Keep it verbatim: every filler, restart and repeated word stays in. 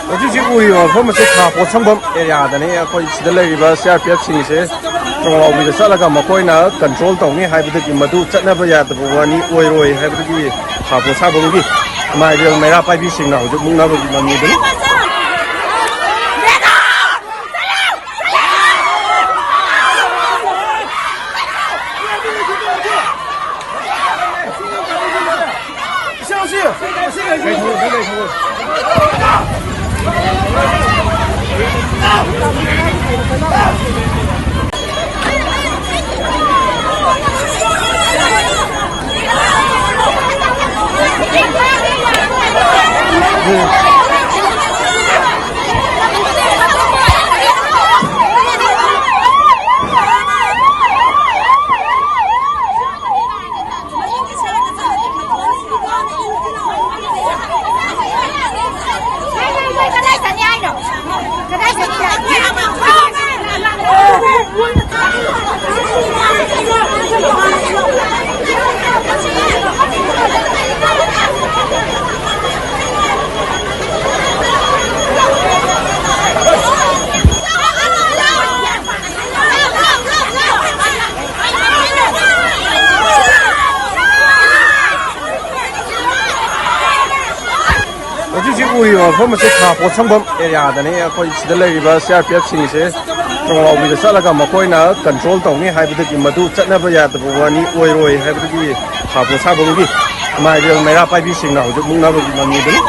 ꯍꯧꯖꯤꯛ ꯍꯧꯖꯤꯛ ꯎꯔꯤꯕ ꯃꯐꯝ ꯑꯁꯤ ꯈꯥ ꯄꯣꯠꯁꯪꯐꯝ ꯑꯦꯔꯤꯌꯥꯗꯅꯤ꯫ ꯑꯩꯈꯣꯏ ꯁꯤꯗ ꯂꯩꯔꯤꯕ ꯁꯤ ꯑꯥꯔ ꯄꯤ ꯑꯦꯐꯁꯤꯡꯁꯦ ꯅꯣꯡꯂꯥꯎꯕꯤꯗ ꯆꯠꯂꯒ ꯃꯈꯣꯏꯅ ꯀꯟꯇ꯭ꯔꯣꯜ ꯇꯧꯅꯤ ꯍꯥꯏꯕꯗꯒꯤ ꯃꯗꯨ ꯆꯠꯅꯕ ꯌꯥꯗꯕ ꯋꯥꯅꯤ, ꯑꯣꯏꯔꯣꯏ ꯍꯥꯏꯕꯗꯒꯤ ꯈꯥ ꯄꯣꯠꯁꯥꯐꯝꯒꯤ ꯃꯥꯏꯕꯤ ꯃꯩꯔꯥ ꯄꯥꯏꯕꯤꯁꯤꯡꯅ ꯍꯧꯖꯤꯛ ꯃꯨꯛꯅꯕꯒꯤ ꯃꯃꯤꯗꯨꯅꯤ꯫ ꯍꯧꯖꯤꯛ ꯍꯧꯖꯤꯛ ꯎꯔꯤꯕ ꯃꯐꯝ ꯑꯁꯤ ꯈꯥ ꯄꯣꯠꯁꯪꯐꯝ ꯑꯦꯔꯤꯌꯥꯗꯅꯤ꯫ ꯑꯩꯈꯣꯏ ꯁꯤꯗ ꯂꯩꯔꯤꯕ ꯁꯤ ꯑꯥꯔ ꯄꯤ ꯑꯦꯐꯁꯤꯡꯁꯦ ꯅꯣꯡꯂꯥꯎꯕꯤꯗ ꯆꯠꯂꯒ ꯃꯈꯣꯏꯅ ꯀꯟꯇ꯭ꯔꯣꯜ ꯇꯧꯅꯤ ꯍꯥꯏꯕꯗꯒꯤ ꯃꯗꯨ ꯆꯠꯅꯕ ꯌꯥꯗꯕ ꯋꯥꯅꯤ, ꯑꯣꯏꯔꯣꯏ ꯍꯥꯏꯕꯗꯒꯤ ꯈꯥ ꯄꯣꯠꯁꯥꯐꯝꯒꯤ ꯃꯥꯏꯕꯤ ꯃꯩꯔꯥ ꯄꯥꯏꯕꯤꯁꯤꯡꯅ ꯍꯧꯖꯤꯛ ꯃꯨꯛꯅꯕꯒꯤ ꯃꯃꯤꯗꯨꯅꯤ꯫